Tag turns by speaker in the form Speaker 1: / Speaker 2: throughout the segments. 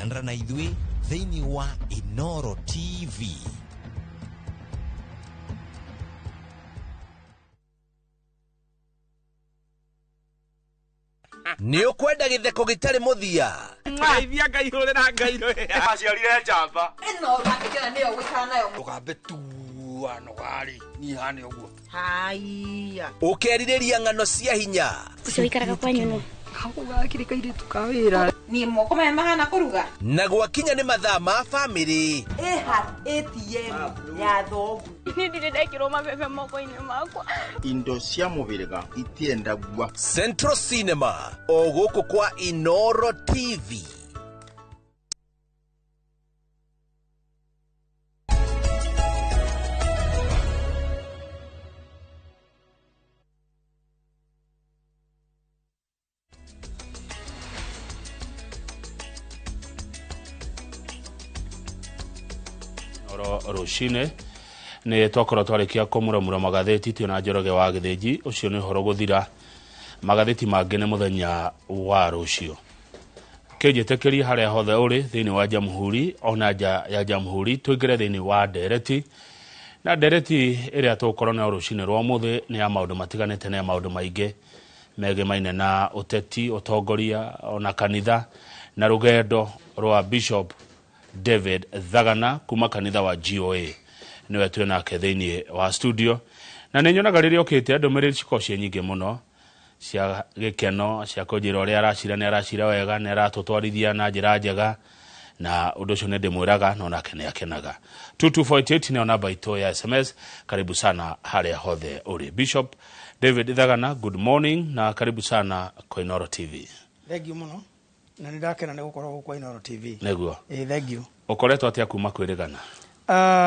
Speaker 1: Nyitanĩra na ithuĩ thĩinĩ wa Inoro TV. Nĩ ũkwenda gĩtheko gĩtarĩ mũthia?
Speaker 2: Ngeithia Ngai hũrĩra Ngai
Speaker 3: Aciarire njamba.
Speaker 4: Ĩno ũrakĩkena nĩyo ũgũikara nayo.
Speaker 3: Ndũkambe tua nogarĩ niĩ hane ũguo.
Speaker 4: Haiya.
Speaker 1: Ũkerirĩria ng'ano cia hinya?
Speaker 5: Ũcio ũikaraga kwanyu nũ?
Speaker 6: Hau gakĩrĩ kairĩtu ka wĩra.
Speaker 4: Niĩ moko maya mahana kũruga.
Speaker 1: Na gwakinya nĩ mathaa ma bamĩrĩ,
Speaker 4: Ĩha ATM ya thoguo.
Speaker 5: Niĩ ndirĩ ndekĩrwo mabebe moko-inĩ makwa.
Speaker 7: Indo cia mũhĩrĩga itiendagua.
Speaker 1: Central Cinema o gũkũ kwa Inoro TV.
Speaker 8: Oro rũcinĩ nĩ twakorwo twarĩkia kũmuramura magathĩti twĩna Njoroge wa Gĩthĩnji. Ũcio nĩ ũhoro gũthira, magathĩti mangĩ nĩ mũthenya wa rũciũ. Kĩnjĩtĩkĩrie harĩa hothe ũrĩ thĩinĩ wa jamhuri ona nja ya jamhuri, tũingĩre thĩinĩ wa ndereti, na ndereti ĩrĩa tũgũkorwo nayo rũcinĩ rwa ũmũthĩ nĩ ya maũndũ matiganĩte, nĩ ya maũndũ maingĩ megemaine na ũteti, ũtongoria ona kanitha, na rũgendo rwa Bishop David Thagana kuma kanitha wa GOA. Nĩwe twĩ nake thĩinĩ wa studio, na nĩ nyonaga rĩrĩa okĩte ndũmĩrĩri cikoragwo ciĩ nyingĩ mũno cia gĩkeno, cia kũnjĩra ũrĩa aracira, nĩ aracira wega, nĩ aratũtwarithia na njĩra njega, na ũndũ ũcio nĩ ndĩmwĩraga no nake nĩ akenaga. 2248 nĩyo namba itũ ya SMS. Karibu sana harĩa hothe ũrĩ. Bishop David Thagana, good morning na karibu sana kwa Inoro TV.
Speaker 9: Thank you mũno, na nĩ ndakena nĩ gũkorwo gũkũ Inoro TV.
Speaker 8: Nĩguo.
Speaker 9: Ĩ, thank you.
Speaker 8: Ũkoretwo atĩa kuma kwĩrĩgana?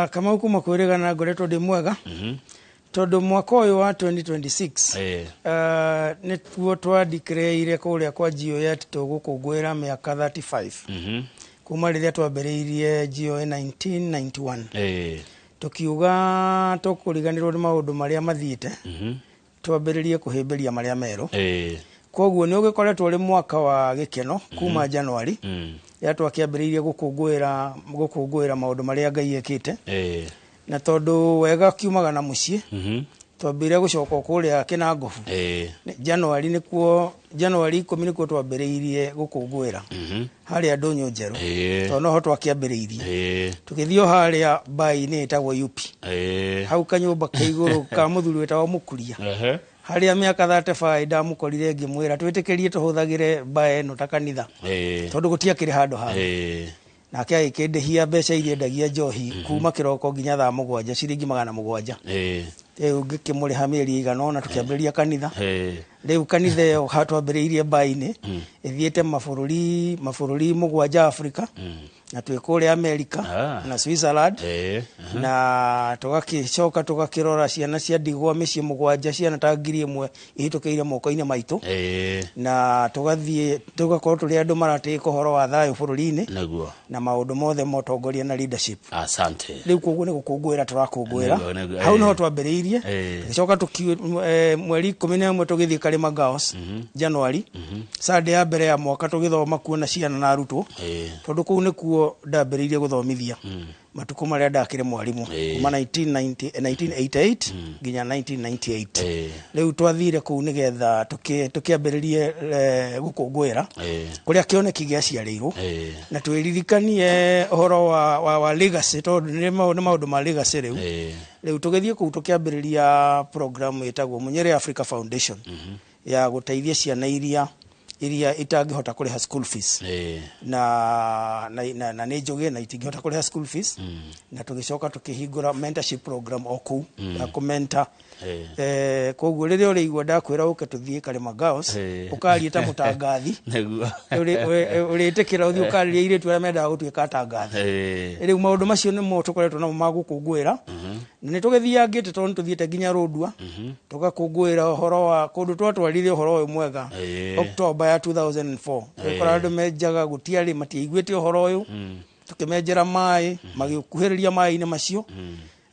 Speaker 9: Kamau, kuma kwĩrĩgana ngoretwo ndĩ mwega, tondũ mwaka ũyũ wa 2026 nĩkuo twandikĩrĩire kũrĩa kwa GOA atĩ tũgũkũngũĩra mĩaka 35 kuma rĩrĩa twambĩrĩirie GOA 1991. Tũkiuga tũkũriganĩrwo nĩ maũndũ marĩa mathiĩte, twambĩrĩrie kũhĩmbĩria marĩa merũ. Koguo nĩ ũgĩkoretwo ũrĩ mwaka wa gĩkeno kuma January rĩrĩa twakĩambĩrĩirie gũkũngũĩra maũndũ marĩa Ngai ekĩte. Na tondũ wega kiumaga na mũciĩ, twambire gũcoka kũrĩa Kĩnangobu. January nĩkuo, January 10 nĩkuo twambĩrĩirie gũkũngũĩra harĩa Ndũnyũ Njerũ, tondũ noho twakĩambĩrĩirie. Tũgĩthiĩ o harĩa mbai-inĩ ĩtagwo UP, hau kanyũmba ka igũrũ ka mũthuri wĩtagwo Mũkuria, harĩa mĩaka 35 ndamũkorire ngĩmwĩra twĩtĩkĩrie tũhũthagĩre mbae ĩno ta kanitha, tondũ gũtiakĩrĩ handũ hangĩ. Nake agĩkĩndĩhia mbeca iria endagia njohi kuma kĩroko nginya thaa 7, ciringi 700. Rĩu ngĩkĩmũrĩha mĩeri ĩigana ũna, tũkĩambĩrĩria kanitha. Rĩu kanitha ĩyo twambĩrĩirie mbai-inĩ ĩthiĩte mabũrũri 7 Afrika, na twĩ kũrĩa Amerika na Switzerland, na tũgakĩcoka tũgakĩrora ciana cia ndigwa mĩciĩ 7, ciana ta 1000 ihĩtũkĩire moko-inĩ maitũ, na tũgathiĩ tũgakorwo tũrĩ andũ maratĩĩka ũhoro wa thayũ bũrũri-inĩ na maũndũ mothe ma ũtongoria na leadership.
Speaker 8: Asante.
Speaker 9: Rĩu koguo nĩ gũkũngũĩra tũrakũngũĩra.
Speaker 8: Nĩguo, nĩguo,
Speaker 9: Hau niho twambĩrĩirie. Tũgĩcoka mweri 11 tũgĩthiĩ Karĩma Girls, January, Sunday ya mbere ya mwaka, tũgĩthoma kuo na ciana na arutwo, tondũ kũu nĩkuo ndambĩrĩirie gũthomithia matukũ marĩa ndakĩrĩ mwarimũ kuma 1990 1988 nginya 1998. Rĩu twathire kũu nĩgetha tũkĩambĩrĩrie gũkũngũĩra kũrĩa kĩoneki gĩaciarĩirwo, na twĩririkanie ũhoro wa legacy, tondũ nĩ maũndũ ma legacy. Rĩu rĩu tũgĩthiĩ kũu tũkĩambĩrĩria program ĩtagwo Munyere Africa Foundation ya gũteithia ciana iria itangĩhota kũrĩha school fees, na nĩ njũgĩ na itingĩhota kũrĩha school fees. Na tũgĩcoka tũkĩhingũra mentorship program o kũu ya kũmenta. Koguo rĩrĩa ũrĩigua ndakwĩra ũke tũthiĩ Karĩma Girls, ũkarie ta mũtangathi, ũrĩtĩkĩra ũthiĩ ũkarĩrie airĩtu arĩa mendaga gũtuĩka atangathi. Rĩu maũndũ macio nĩmo tũkoretwo namo ma gũkũngũĩra, na nĩ tũgĩthiangĩte, tondũ nĩ tũthiĩte nginya Rũndua tũgakũngũĩra ũhoro wa kũndũ twatwarire ũhoro ũyũ mwega. October ya 2004 tũgĩkora andũ menjaga, gũtiarĩ, matiaiguĩte ũhoro ũyũ. Tũkĩmenjera maĩ, magĩkuhĩrĩria maĩ-inĩ macio.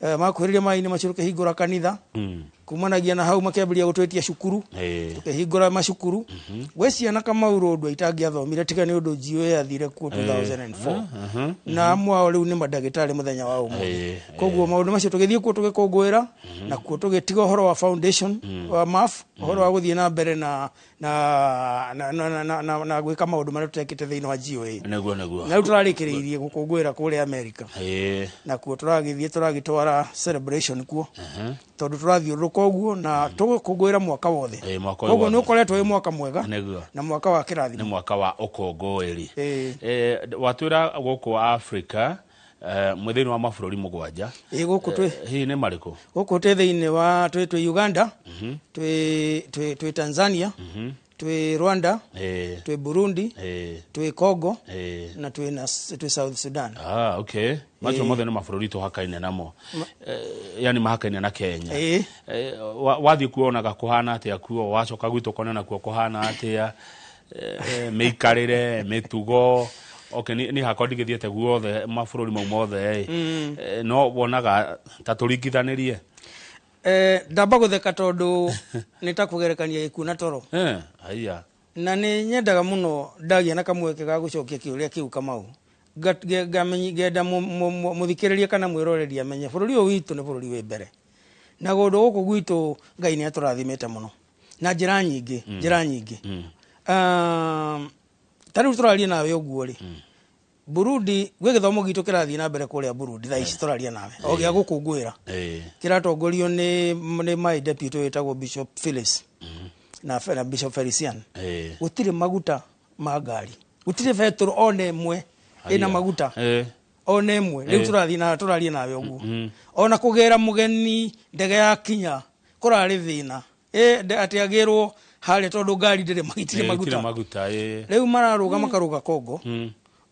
Speaker 9: Makuhĩrĩria maĩ-inĩ macio, tũkĩhingũra kanitha. Kumanagia na hau makĩambĩrĩria gũtwĩtia cukuru, tũkĩhingũra macukuru. Gwĩ ciana, Kamau, rũndũ itangĩathomire tiga nĩ ũndũ GOA yathire kuo 2004, na amwe ao rĩu nĩ mandagĩtarĩ mũthenya wa ũmũthĩ. Koguo maũndũ macio tũgĩthiĩ kuo tũgĩkũngũĩra, na kuo tũgĩtiga ũhoro wa foundation wa MAF, ũhoro wa gũthiĩ na mbere na gwĩka maũndũ marĩa tũtekĩte thĩinĩ wa GOA.
Speaker 8: Nĩguo.
Speaker 9: Na rĩu tũrarĩkĩrĩirie gũkũngũĩra kũrĩa America, na kuo tũragĩthiĩ tũragĩtwara celebration kuo, tondũ tũrathiũrũrũka ũguo na tũgũkũngũĩra mwaka wothe.
Speaker 8: Mwaka ũyũ
Speaker 9: Koguo nĩ
Speaker 8: wothe.
Speaker 9: ũkoretwo wĩ mwaka mwega na mwaka wa kĩrathimo.
Speaker 8: Nĩ mwaka wa ũkũngũĩri.
Speaker 9: Ĩĩ.
Speaker 8: Watwĩra gũkũ Africa, mwĩ thĩinĩ wa mabũrũri 7.
Speaker 9: Ĩĩ, gũkũ twĩ
Speaker 8: Hihi nĩ marĩkũ?
Speaker 9: Gũkũ twĩ thĩinĩ wa twĩ Uganda, twĩ Tanzania, twĩ Rwanda, twĩ Burundi, twĩ Congo, na twĩ South Sudan.
Speaker 8: Ah, okay, macio mothe nĩ mabũrũri tũhakaine namo, yani mahakaine na Kenya.
Speaker 9: Ĩĩ.
Speaker 8: Wathiĩ kuo wonaga kũhana atĩa kuo? Wacoka gwitũ ũkona nakuo kũhana atĩa? Mĩikarĩre, mĩtugo? Okay, ni hakwa ndigĩthiĩte guothe mabũrũri mau mothe ĩ. No wonaga ta tũringithanĩrie.
Speaker 9: Ndamba gũtheka tondũ nĩ ta kũgerekania gĩkuũ na toro.
Speaker 8: Haiya.
Speaker 9: Na nĩ nyendaga mũno ndagĩa na kamweke ga gũcokia kĩũria kĩu, Kamau. Ngenda mũthikĩrĩria kana mwĩroreri amenye bũrũri ũyũ witũ nĩ bũrũri wĩ mbere, na kũndũ gũkũ gwitũ Ngai nĩ atũrathimĩte mũno na njĩra nyingĩ, njĩra nyingĩ. Ta rĩu tũraria nawe ũguo rĩ, Burundi gwĩ gĩthomo gitũ kĩrathiĩ na mbere kũrĩa Burundi thaa ici tũraria nawe, o gĩa gũkũngũĩra, kĩratongorio nĩ my deputy wĩtagwo Bishop Phyllis na Bishop Felician. Gũtirĩ maguta ma ngari, gũtirĩ betũrũ ona ĩmwe ĩna maguta, ona ĩmwe. Rĩu tũrathiĩ na tũraria nawe ũguo, ona kũgĩra mũgeni ndege yakinya kũrarĩ thĩna. Atĩ agĩrwo harĩa tondũ ngari ndĩrĩ itirĩ
Speaker 8: Ĩĩ,
Speaker 9: maguta.
Speaker 8: itirĩ maguta, ĩĩ.
Speaker 9: Rĩu mararũga makarũga Kongo.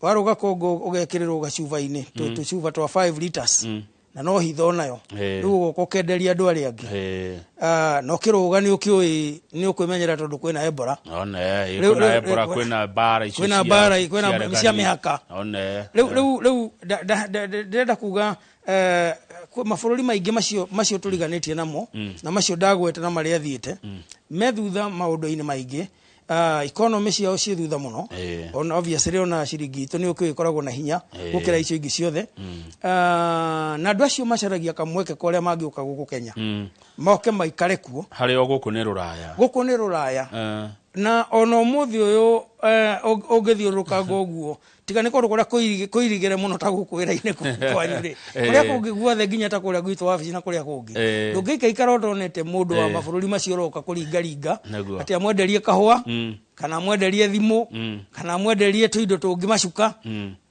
Speaker 9: Warũga Kongo ũgekĩrĩrwo gacuba-inĩ, tũcuba twa 5 liters, na no hitho nayo. Rĩu ũgoka ũkenderia andũ arĩa angĩ. Ah, na ũkĩrũga nĩ ũkĩũĩ nĩ ũkwĩmenyera tondũ kwĩna Ebola.
Speaker 8: One, ĩĩ, kwĩna Ebola, kwĩna mbara icio
Speaker 9: Kwĩna mbara, kwĩna
Speaker 8: cia
Speaker 9: cia mĩhaka.
Speaker 8: One.
Speaker 9: Rĩu ndĩrenda kuga mabũrũri maingĩ macio tũriganĩtie namo na macio ndagweta na marĩa thiĩte me thutha maũndũ-inĩ maingĩ. Economy ciao ciĩ thutha mũno. Ona obviously ona ciringi itũ nĩ ũkĩũĩ ĩkoragwo na hinya gũkĩra icio ingĩ ciothe. Na andũ acio macaragia kamweke korĩa mangĩũka gũkũ Kenya, moke maikare kuo.
Speaker 8: Harĩ o gũkũ nĩ rũraya.
Speaker 9: Gũkũ nĩ rũraya. Na ona ũmũthĩ ũyũ ũngĩthiũrũrũkanga ũguo, tiga nĩ kũndũ kũrĩa kũirigĩre mũno ta gũkũ wĩra-inĩ kwanyu rĩ, kũrĩa kũngĩ guothe, nginya ta kũrĩa gwitũ wabici na kũrĩa kũngĩ, ndũngĩikaikara ũtonete mũndũ wa mabũrũri macio ũroka kũringaringa atĩ amwenderie kahũa, kana amwenderie thimũ, kana amwenderie tũindo tũngĩ, macuka.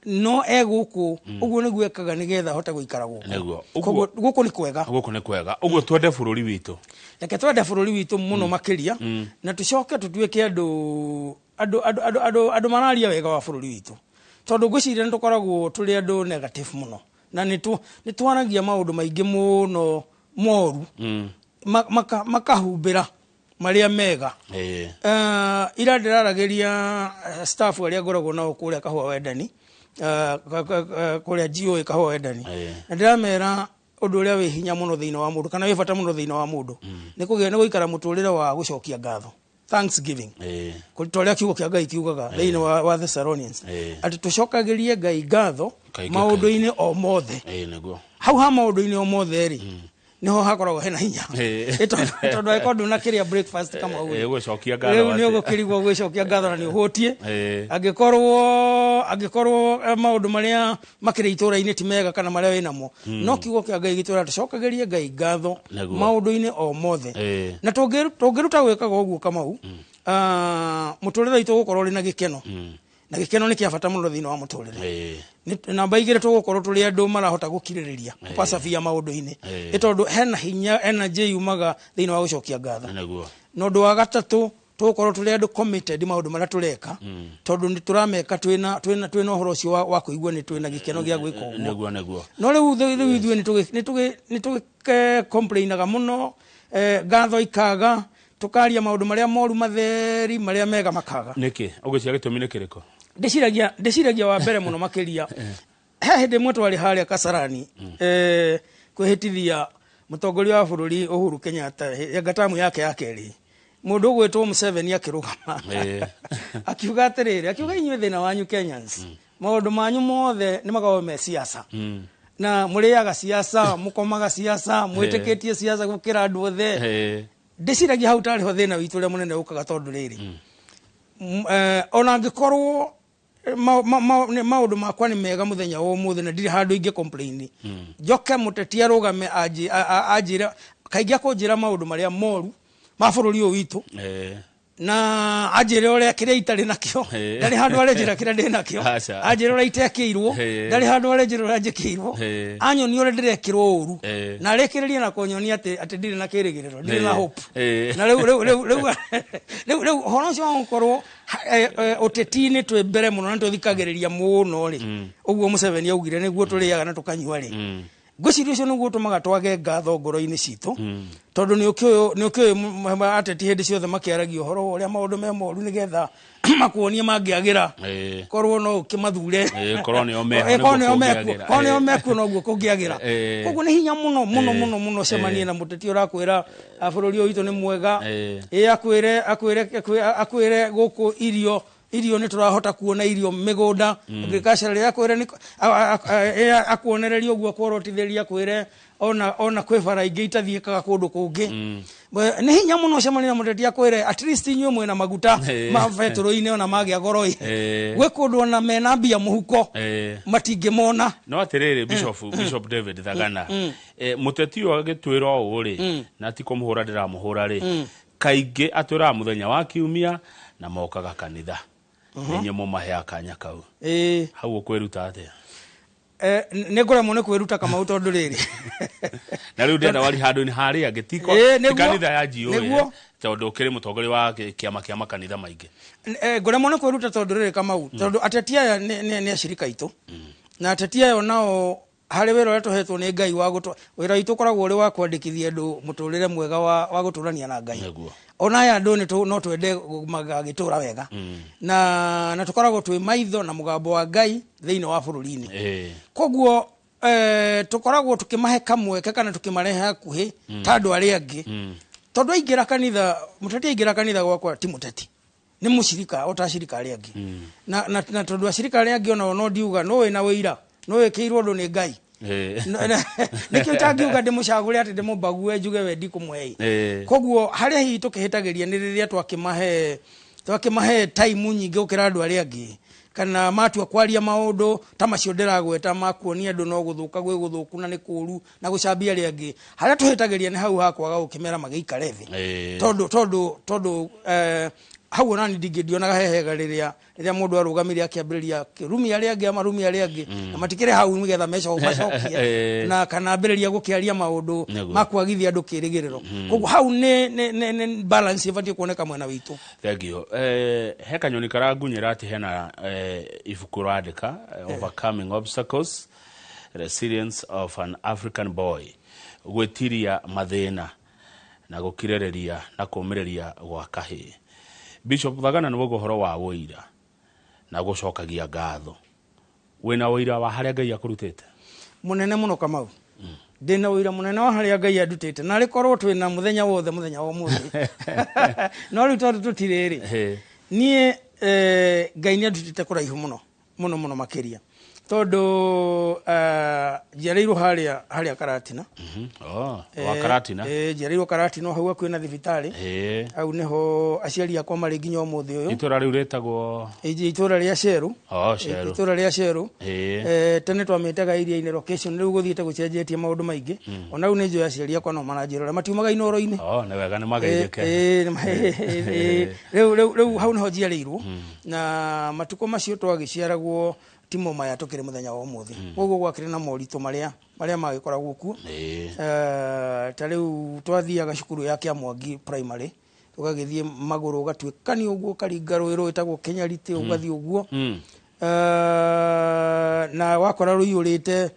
Speaker 9: No e gũkũ ũguo nĩguo ekaga nĩgetha ahote gũikara gũkũ. Koguo gũkũ nĩ kwega.
Speaker 8: Gũkũ nĩ kwega. Ũguo twende bũrũri witũ.
Speaker 9: Reke twende bũrũri witũ mũno makĩria, na tũcoke tũtuĩke andũ mararia wega wa bũrũri witũ, tondũ ngwĩciria nĩ tũkoragwo tũrĩ andũ negative mũno, na nĩ twaragia maũndũ maingĩ mũno moru, makahumbĩra marĩa mega. Ira ndĩraragĩria staff arĩa ngoragwo nao kũrĩa Kahũa Wendani, kũrĩa GOA Kahũa Wendani, na ndĩramera ũndũ ũrĩa wĩ hinya mũno thĩinĩ wa mũndũ, kana wĩ bata mũno thĩinĩ wa mũndũ, nĩ kũgĩa nĩ gũikara mũtũrĩre wa gũcokia ngatho, thanksgiving, ta ũrĩa kiugo kĩa Ngai kiugaga thĩinĩ wa Thessalonians, atĩ tũcokagĩrie Ngai ngatho
Speaker 8: Kaingĩ,
Speaker 9: maũndũ-inĩ o mothe.
Speaker 8: Ĩĩ, nĩguo.
Speaker 9: Hau ha maũndũ-inĩ o mothe rĩ, nĩho hakoragwo hena hinya. Tondũ angĩkorwo ndũnakĩrĩa breakfast, kama
Speaker 8: Ĩĩ, gũcokia ngatho
Speaker 9: rĩu nĩ ũgũkĩrigwo gwĩcokia ngatho na nĩ ũhũtiĩ. Angĩkorwo maũndũ marĩa makĩrĩ itũra-inĩ ti mega kana marĩa wĩnamo, no kiugo kĩa Ngai gĩtwĩra tũcokagĩrie Ngai ngatho maũndũ-inĩ o mothe. Na tũngĩruta gwĩkaga ũguo, Kamau, mũtũrĩre witũ ũgũkorwo ũrĩ na gĩkeno, na gĩkeno nĩ kĩa bata mũno thĩinĩ wa mũtũrĩre. Namba 2, tũgũkorwo tũrĩ andũ marahota gũkirĩrĩria, kũpasabia maũndũ-inĩ, nĩ tondũ hena hinya, energy yumaga thĩinĩ wa gũcokia ngatho. Na ũndũ wa gatatũ, tũgũkorwo tũrĩ andũ committed maũndũ marĩa tũreka, tondũ nĩ tũrameka twĩna ũhoro ũcio wa kũigua nĩ twĩna gĩkeno gĩa gwĩka ũguo.
Speaker 8: Nĩguo.
Speaker 9: No rĩu ithuĩ nĩ tũgĩ complainaga mũno, ngatho ikaga, tũkaria maũndũ marĩa moru matheri, marĩa mega makaga.
Speaker 8: Nĩkĩ ũgĩcia gĩtũmi nĩ kĩrĩkũ?
Speaker 9: Ndĩciragia wa mbere mũno makĩria, he hĩndĩ ĩmwe twarĩ harĩa Kasarani, kwĩhĩtithia Mũtongoria wa bũrũri Uhuru Kenyatta anga tamu yake ya kerĩ, mũndũ ũgwĩtwo Museveni akĩrũgama akiuga atĩrĩrĩ, akiuga inyuĩ thĩna wanyu Kenyans, maũndũ manyu mothe nĩ makoragwo me siasa, na mũrĩaga siasa, mũkomaga siasa, mwĩtĩkĩtie siasa gũkĩra andũ othe. Ndĩciragia hau tarĩ ho thĩna witũ ũrĩa mũnene ũkaga, tondũ rĩrĩ, ona angĩkorwo maũndũ makwa nĩ mega mũthenya wa ũmũthĩ na ndirĩ handũ ingĩ complain, njoke mũteti arũgame anjĩre, kaingĩ akũnjĩra maũndũ marĩa moru ma bũrũri ũyũ witũ, na anjĩre ũrĩa kĩrĩa itarĩ nakĩo, ndarĩ handũ arenjĩra kĩrĩa ndĩ nakĩo, anjĩre ũrĩa itekĩirwo, ndarĩ handũ arenjĩra ũrĩa njĩkĩirwo, anyonia ũrĩa ndĩrekĩrwo ũru, na arĩkĩrĩrie na kũnyonia atĩ ndirĩ na kĩrĩgĩrĩro, ndirĩ na hope. Na rĩu ũhoro ũcio wa gũkorwo ũteti-inĩ twĩ mbere mũno na tũthikagĩrĩria mũno rĩ, ũguo Museveni augire nĩguo tũrĩaga na tũkanyua rĩ, ngwĩciria ũcio nĩguo ũtũmaga twage ngatho ngoro-inĩ citũ, tondũ nĩ ũkĩũĩ ateti hĩndĩ ciothe makĩaragia ũhoro wa ũrĩa maũndũ me moru nĩgetha makuonie mangĩagĩra, korwo no ũkĩmathure,
Speaker 8: korwo nĩo
Speaker 9: mekuo noguo kũngĩagĩra. Koguo nĩ hinya mũno mũno mũno mũno ũcemanie na mũteti ũrakwĩra bũrũri ũyũ witũ nĩ mwega, akwĩre gũkũ irio nĩ tũrahota kuona irio mĩgũnda, agriculture rĩrĩa akwĩre akuonereria ũguo akworotithĩria, akwĩre ona kwĩ bara ingĩ itathiĩkaga kũndũ kũngĩ. Nĩ hinya mũno ũcemanie na mũteti akwĩre at least inyuĩ mwĩna maguta ma betũrũ-inĩ ona magĩa goro ĩ, gwĩ kũndũ ona mena mbia mũhuko matingĩmona.
Speaker 8: No atĩrĩrĩ, Bishop David Thagana, mũteti ũyũ agĩtwĩra ũũ rĩ, na ti kũmũhũra ndĩramũhũra rĩ, kaingĩ atwĩraga mũthenya wa kiumia na mokaga kanitha, inyuĩ mũmaheaga kanya kau, hau ũkwĩruta atĩa?
Speaker 9: Nĩ ngũremwo nĩ kwĩruta Kamau tondũ rĩrĩ,
Speaker 8: na rĩu ndĩrenda wari handũ-inĩ harĩa angĩ, ti kanitha ya GOA, tondũ ũkĩrĩ mũtongoria wa kĩama kĩa makanitha maingĩ.
Speaker 9: Ngũremwo nĩ kwĩruta tondũ rĩrĩ Kamau, tondũ ateti aya nĩ acirika aitũ, na ateti aya onao harĩ wĩra ũrĩa tũhetwo nĩ Ngai wa wĩra witũ ũkoragwo ũrĩ wa kwandĩkithia andũ mũtũrĩre mwega wa gũtũrania na Ngai. Ona aya andũ no twende magagĩtũra wega, na tũkoragwo twĩ maitho na mũgambo wa Ngai thĩinĩ wa bũrũri-inĩ. Koguo tũkoragwo tũkĩmahe kamweke kana tũkĩmarehe hakuhĩ ta andũ arĩa angĩ, tondũ aingĩra kanitha, mũteti aingĩra kanitha gwakwa ti mũteti, nĩ mũcirika o ta acirika arĩa angĩ, na tondũ acirika arĩa angĩ onao no ndiuga no wĩna wĩira, no wĩkĩirwo ũndũ nĩ Ngai, nĩkĩo itangiuga ndĩmũcagũre atĩ ndĩmũbague njuge we ndikũmũhe. Koguo harĩa hihi tũkĩhĩtagĩria nĩ rĩrĩa twakĩmahe time nyingĩ gũkĩra andũ arĩa angĩ, kana matua kwaria maũndũ ta macio ndĩragweta makuonia andũ no gũthũka gwĩ gũthũku na nĩ kũũru na gũcambia arĩa angĩ. Harĩa tũhĩtagĩria nĩ hau ha kwaga gũkĩmera magĩikare thĩ, tondũ hau ona ni ndionaga hehega rĩrĩa mũndũ arũgamire akĩambĩrĩria kĩrumi arĩa angĩ amarumi arĩa angĩ, na matikĩrĩ hau nĩgetha macokie na kana ambĩrĩria gũkĩaria maũndũ ma kwagithia andũ kĩrĩgĩrĩro. Koguo hau nĩ balance ĩbatiĩ kuoneka mwena witũ.
Speaker 8: Thank you. He kanyoni karangunyĩra atĩ hena ibuku ũrandĩka, Overcoming Obstacles, Resilience of an African Boy, gwĩtiria mathĩna na gũkirĩrĩria na kũũmĩrĩria gwa kahĩĩ. Bishop Thagana nĩ ũhoro wa wũira na gũcokagia ngatho, wĩna wũira wa harĩa Ngai akũrutĩte?
Speaker 9: Mũnene mũno Kamau, ndĩna wũira mũnene wa harĩa Ngai andutĩte, na rĩkorwo twĩna mũthenya wothe mũthenya wa ũmũthĩ no rĩu tondũ tũtirĩ rĩ, niĩ Ngai nĩ andutĩte kũraihu mũno mũno mũno makĩria, tondũ njiarĩirwo harĩa Karatina.
Speaker 8: Wa Karatina?
Speaker 9: Njiarĩirwo Karatina hau hakuhĩ na thibitarĩ, hau nĩho aciari akwa marĩ nginya ũmũthĩ ũyũ.
Speaker 8: Itũra rĩu rĩtagwo?
Speaker 9: Itũra rĩa Ceru. Itũra rĩa Ceru. Tene twamĩtaga iria-inĩ location, rĩu gũthiĩte gũcenjetie maũndũ maingĩ. Ona rĩu nĩ njũĩ aciari akwa no maranjĩrora, matiumaga Inooro-inĩ.
Speaker 8: Nĩ wega nĩ mageithĩke.
Speaker 9: Rĩu hau nĩho njiarĩirwo, na matukũ macio twagĩciaragwo timo maya tũkĩrĩ mũthenya wa ũmũthĩ. Koguo gwakĩrĩ na moritũ marĩa magĩkoragwo kuo. Ta rĩu twathiaga cukuru ya Kĩamwangi Primary, ũgagĩthiĩ magũrũ ũgatuĩkania ũguo ũkaringa rũĩ rwĩtagwo Kĩnyariti ũgathiĩ ũguo, na wakora rũiyũrĩte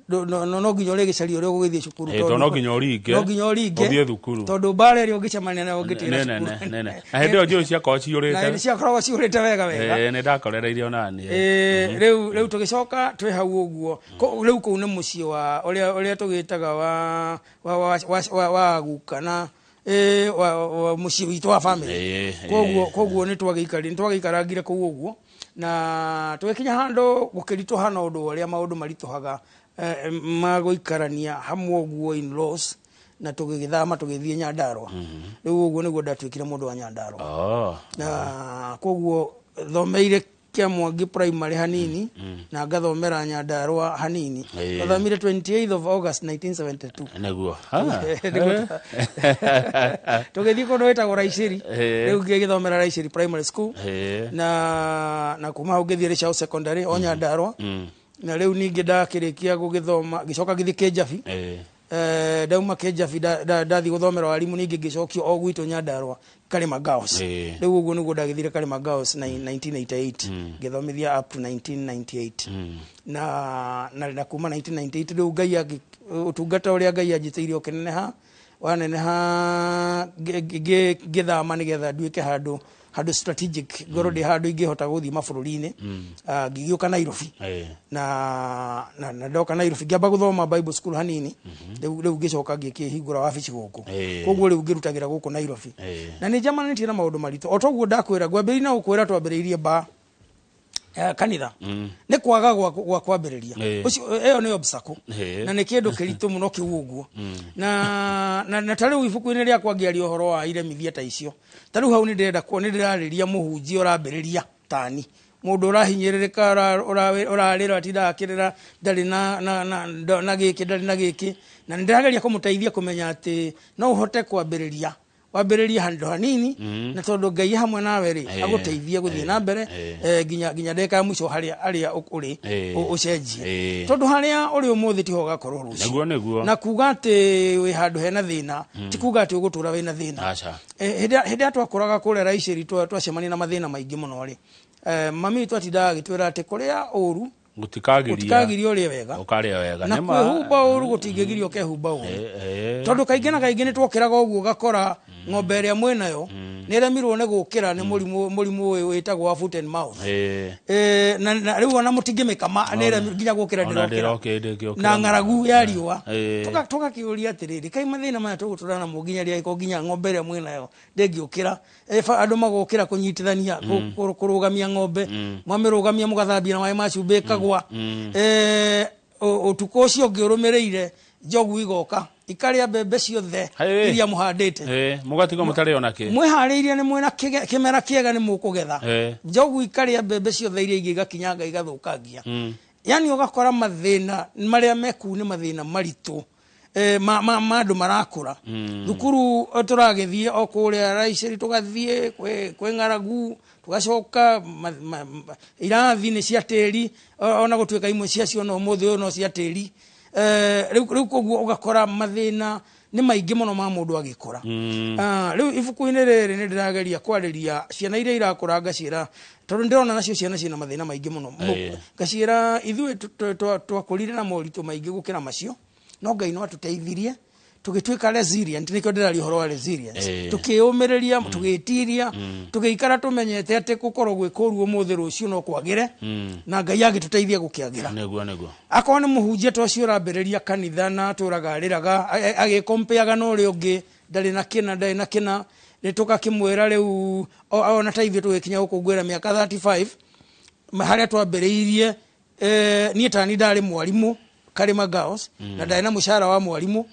Speaker 9: No nginya ũrĩgĩcaria ũrĩa ũgũgĩthiĩ cukuru.
Speaker 8: Tondũ no nginya ũringe.
Speaker 9: No nginya ũringe.
Speaker 8: Ũthiĩ thukuru.
Speaker 9: Tondũ mbara ĩrĩa ũngĩcemania nayo ũngĩtĩra
Speaker 8: cukuru. Nene. Na hĩndĩ ĩyo njũĩ ciakoragwo ciũrĩte.
Speaker 9: Na hĩndĩ ciakoragwo ciũrĩte wega wega.
Speaker 8: Nĩ ndakorereirio nani.
Speaker 9: Rĩu tũgĩcoka twĩ hau ũguo. Rĩu kũu nĩ mũciĩ wa ũrĩa tũgĩtaga wa guka na mũciĩ witũ wa family. Koguo nĩ twagĩikarangire kũu ũguo. Na tũgĩkinya handũ gũkĩritũha na ũndũ ũrĩa maũndũ maritũhaga ma gũikarania hamwe ũguo in laws, na tũgĩgĩthama tũgĩthiĩ Nyandarua. Rĩu ũguo nĩguo ndatuĩkire mũndũ wa Nyandarua. Na koguo thomeire Kĩamwangi primary hanini na ngathomera Nyandarua hanini. Ngathomire 28th of August 1972.
Speaker 8: Nĩguo.
Speaker 9: Tũgĩthiĩ kũndũ wĩtagwo Raiceri. Rĩu ngĩgĩthomera Raiceri primary school. Na kuma hau ngĩthiĩ Rĩcaũ secondary o Nyandarua. Na rĩu ningĩ ndakĩrĩkia gũgĩthoma ngĩcoka ngĩthiĩ Kĩnjabi. Ndauma Kĩnjabi ndathiĩ gũthomera warimu ningĩ ngĩcokio o gwitũ Nyandarua Karima Girls. Rĩu ũguo nĩguo ndagĩthire Karima Girls 1988 ngĩthomithia up to 1998. Na kuma 1998 rĩu Ngai ũtungata ũrĩa Ngai anjĩtĩire ũkĩneneha waneneha ngĩthama nĩgetha nduĩke handũ strategic ngorwo ndĩ handũ ingĩhota gũthiĩ mabũrũri-inĩ. Ngĩgĩũka Nairobi. Na ndoka Nairobi ngĩamba gũthoma Bible school hanini. Rĩu ngĩcoka ngĩkĩhingũra wabici gũkũ. Koguo rĩu ngĩrutagĩra gũkũ Nairobi. Na nĩ njamanĩtie na maũndũ maritũ. O toguo ndakwĩra ngwambĩrĩria na gũkwĩra twambĩrĩirie ba kanitha. Nĩ kwaga gwa kwambĩrĩria. Ũcio ĩyo nĩ obstacle. Na nĩ kĩndũ kĩritũ mũno kĩu ũguo. Na ta rĩu ibuku-inĩ rĩakwa ngĩaria ũhoro wa iremithia ta icio. Ta rĩu hau nĩ ndĩrenda nĩ ndĩrarĩria mũhunjia ũrambĩrĩria tani. Mũndũ ũrahinyĩrĩrĩka ũrarĩra atindaga akĩrĩra ndarĩ na gĩkĩ ndarĩ na gĩkĩ. Na nĩ ndĩrageria kũmũteithia kũmenya atĩ no ũhote kwambĩrĩria wambĩrĩria handũ hanini na tondũ Ngai hamwe nawe rĩ agũteithie gũthiĩ na mbere nginya ndagĩka ya mũico harĩa ũrĩ ũcenjie. Tondũ harĩa ũrĩ ũmũthĩ tiho ũgakorwo rũciũ.
Speaker 8: Nĩguo.
Speaker 9: Na kuga atĩ wĩ handũ hena thĩna ti kuga atĩ ũgũtũra wĩna thĩna. Hĩndĩ ĩrĩa twakũraga kũrĩa Raiceri twacemania na mathĩna maingĩ mũno rĩ, mami witũ atindaga agĩtwĩra atĩ kũrĩa ũru gũtikagiria ũrĩe wega.
Speaker 8: Ũkarĩa wega.
Speaker 9: Na kwĩhumba ũru gũtingĩgiria ũkehumba ũru. Tondũ kaingĩ na kaingĩ nĩ twokĩraga ũguo ũgakora ng'ombe ĩrĩa mwĩnayo nĩ ĩremirwo nĩ gũkĩra nĩ mũrimũ ũyũ wĩtagwo wa foot and mouth. Na rĩu ona mũtingĩmĩkama nĩ ĩremirwo nginya gũkĩra ndĩrokĩra. Na ng'aragu ya riũa. Tũgakĩũria atĩrĩrĩ, kaĩ mathĩna maya tũgũtũra namo nginya rĩ angĩkorwo nginya ng'ombe ĩrĩa mwĩnayo ndĩngĩũkĩra. Andũ magũkĩra kũnyitithania kũrũgamia ng'ombe. Mwamĩrũgamia mũgathambia na maĩ ma cumbĩ ĩkagwa. Ũtukũ ũcio ũngĩ ũrũmĩrĩire njogu igoka ikarĩa mbembe ciothe iria mũhandĩte.
Speaker 8: Mũgatigwo mũtarĩ ona kĩ.
Speaker 9: Mwĩharĩirie nĩ mwĩna kĩmera kĩega nĩ mũkũgetha. Njogu ikarĩa mbembe ciothe iria ingĩ igakinyanga igathũkangia. Yani ũgakora mathĩna marĩa mekuu nĩ mathĩna maritũ ma andũ marakũra. Thukuru tũragĩthiĩ o kũrĩa Raiceri tũgathiĩ kwĩ ng'aragu tũgacoka irathi nĩ cia tĩri ona gũtuĩka imwe ciacio no ũmũthĩ ũyũ no cia tĩri. Rĩu koguo ũgakora mathĩna nĩ maingĩ mũno ma mũndũ agĩkũra. Rĩu ibuku-inĩ rĩrĩ nĩ ndĩrageria kwarĩria ciana iria irakũra ngaciĩra tondũ ndĩrona nacio ciana ciĩna mathĩna maingĩ mũno. Ngaciĩra ithuĩ twakũrire na moritũ maingĩ gũkĩra macio no Ngai no atũteithirie tũgĩtuĩka resilient. Nĩkĩo ndĩraria ũhoro wa resilience. Tũkĩũmĩrĩria tũgĩtiria tũgĩikara tũmenyete atĩ gũkorwo gwĩ kũru ũmũthĩ rũciũ no kwagĩre na Ngai agĩtũteithia gũkĩagĩra.
Speaker 8: Nĩguo.
Speaker 9: Akorwo nĩ mũhunjia ta ũcio ũrambĩrĩria kanitha na atũraga arĩraga agĩkompeaga na ũrĩa ũngĩ ndarĩ na kĩna ndarĩ na kĩna nĩ tũgakĩmwĩra rĩu ona ta ithuĩ tũgĩkinya gũkũngũĩra mĩaka 35 harĩa twambĩrĩirie niĩ tani ndarĩ mwarimũ Karima Girls na ndarĩ na mũcara wa mwarimũ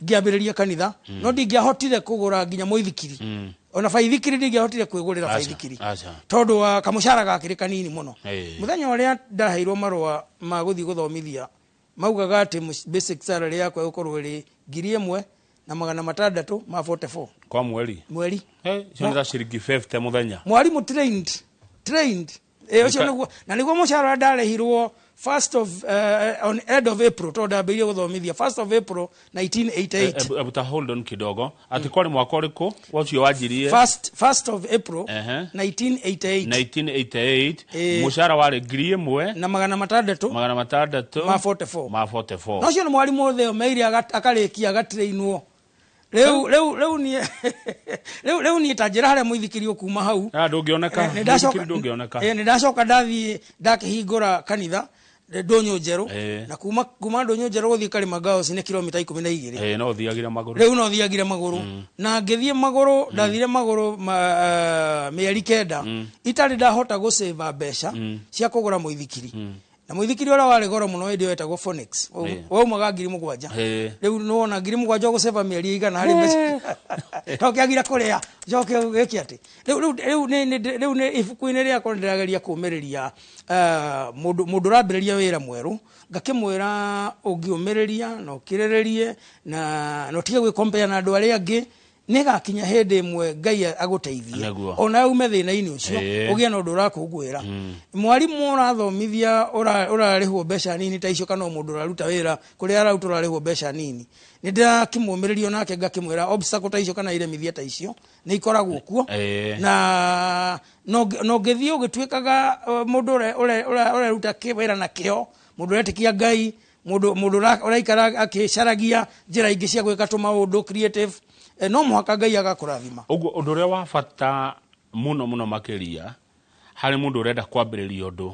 Speaker 9: ngĩambĩrĩria kanitha no ndingĩahotire kũgũra nginya mũithikiri ona baithikiri ndingĩahotire kwĩgũrĩra baithikiri tondũ wa kamũcara gakĩrĩ kanini mũno. Mũthenya ũrĩa ndaheirwo marũa ma gũthiĩ gũthomithia maugaga atĩ basic salary yakwa ĩgũkorwo ĩrĩ 1644
Speaker 8: kwa mweri.
Speaker 9: Mweri.
Speaker 8: Icio nĩ ta ciringi 50 mũthenya.
Speaker 9: Mwarimũ trained. Ũcio nĩguo na nĩguo mũcara ũrĩa ndarĩhirwo First of on end of April, tondũ ndambĩrĩirie gũthomithia 1st of April 1988.
Speaker 8: Ebu ta hold on kidogo, atĩ kwarĩ mwaka ũrĩkũ ũcio wanjirie?
Speaker 9: First of April 1988.
Speaker 8: 1988. Mũcara warĩ 1600
Speaker 9: na magana matandatũ
Speaker 8: magana matandatũ
Speaker 9: ma 44.
Speaker 8: Ma 44.
Speaker 9: Na ũcio nĩ mwarimũ othe omeire akarĩkia agatrainwo. Rĩu niĩ rĩu niĩ ta njĩra harĩa mũithikiri ũkuma hau.
Speaker 8: Ah, ndũngĩoneka. Mũithikiri ndũngĩoneka.
Speaker 9: Nĩ ndacoka ndathiĩ ndakĩhingũra kanitha Ndũnyũ Njerũ, na kuma Ndũnyũ Njerũ gũthiĩ Karima Girls nĩ kilomita 12.
Speaker 8: No ũthiagĩre magũrũ.
Speaker 9: Rĩu no thiagire magũrũ. Na ngĩthiĩ magũrũ, ndathire magũrũ mĩeri 9 itarĩ ndahota gũsave mbeca cia kũgũra mũithikiri. Na mũithikiri ũrĩa warĩ goro mũno hĩndĩ ĩyo wetagwo Phoenix, waumaga 7,000. Rĩu nĩwona 7,000 ũgũceba mĩeri ĩigana harĩ mbeca. To kĩagira kũrĩa, njoke gĩke atĩ. Rĩu nĩ ibuku-inĩ rĩakwa ndĩrageria kũũmĩrĩria mũndũ ũrambĩrĩria wĩra mwerũ, ngakĩmwĩra ũngĩũmĩrĩria na ũkirĩrĩrie na ũtige gwĩkompea na andũ arĩa angĩ, nĩgakinya hĩndĩ ĩmwe Ngai agũteithie ona ume thĩna-inĩ ũcio, ũgĩe na ũndũ ũrakũngũĩra. Mwarimũ ũrathomithia ũrarĩhwo mbeca nini ta icio, kana mũndũ ũraruta wĩra kũrĩa araruta ũrarĩhwo mbeca nini, nĩ ndĩrakĩmũmĩrĩria onake ngakĩmwĩra obstacle ta icio kana iremithia ta icio nĩ ikoragwo kuo, na ũngĩthiĩ ũgĩtuĩkaga mũndũ ũreruta wĩra na kĩo, mũndũ ũretĩkia Ngai, mũndũ ũraikara akĩcaragia njĩra ingĩ cia gwĩka tũmaũndũ creative, no mũhaka Ngai agakũrathima.
Speaker 8: Ũguo ũndũ ũrĩa wa bata mũno mũno makĩria harĩ mũndũ ũrenda kwambĩrĩria ũndũ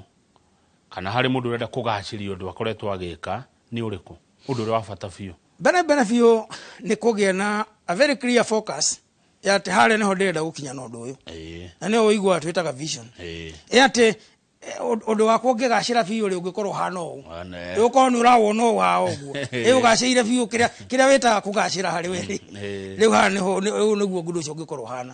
Speaker 8: kana harĩ mũndũ ũrenda kũgacĩria ũndũ akoretwo agĩka nĩ ũrĩkũ? Ũndũ ũrĩa wa bata biũ.
Speaker 9: Mbere biũ nĩ kũgĩa na a very clear focus ya atĩ harĩa nĩho ndĩrenda gũkinya na ũndũ ũyũ. Na nĩyo ũiguaga twĩtaga vision. Ĩ atĩ ũndũ wakwa ũngĩgacĩra biũ rĩ, ũngĩkorwo ũhana ũũ, ũkorwo nĩ ũrawona ũũ haha ũguo, ĩ ũgacĩire biũ kĩrĩa wĩtaga kũgacĩra harĩ we rĩ, rĩu haha nĩho rĩu nĩguo ũndũ ũcio ũngĩkorwo ũhana.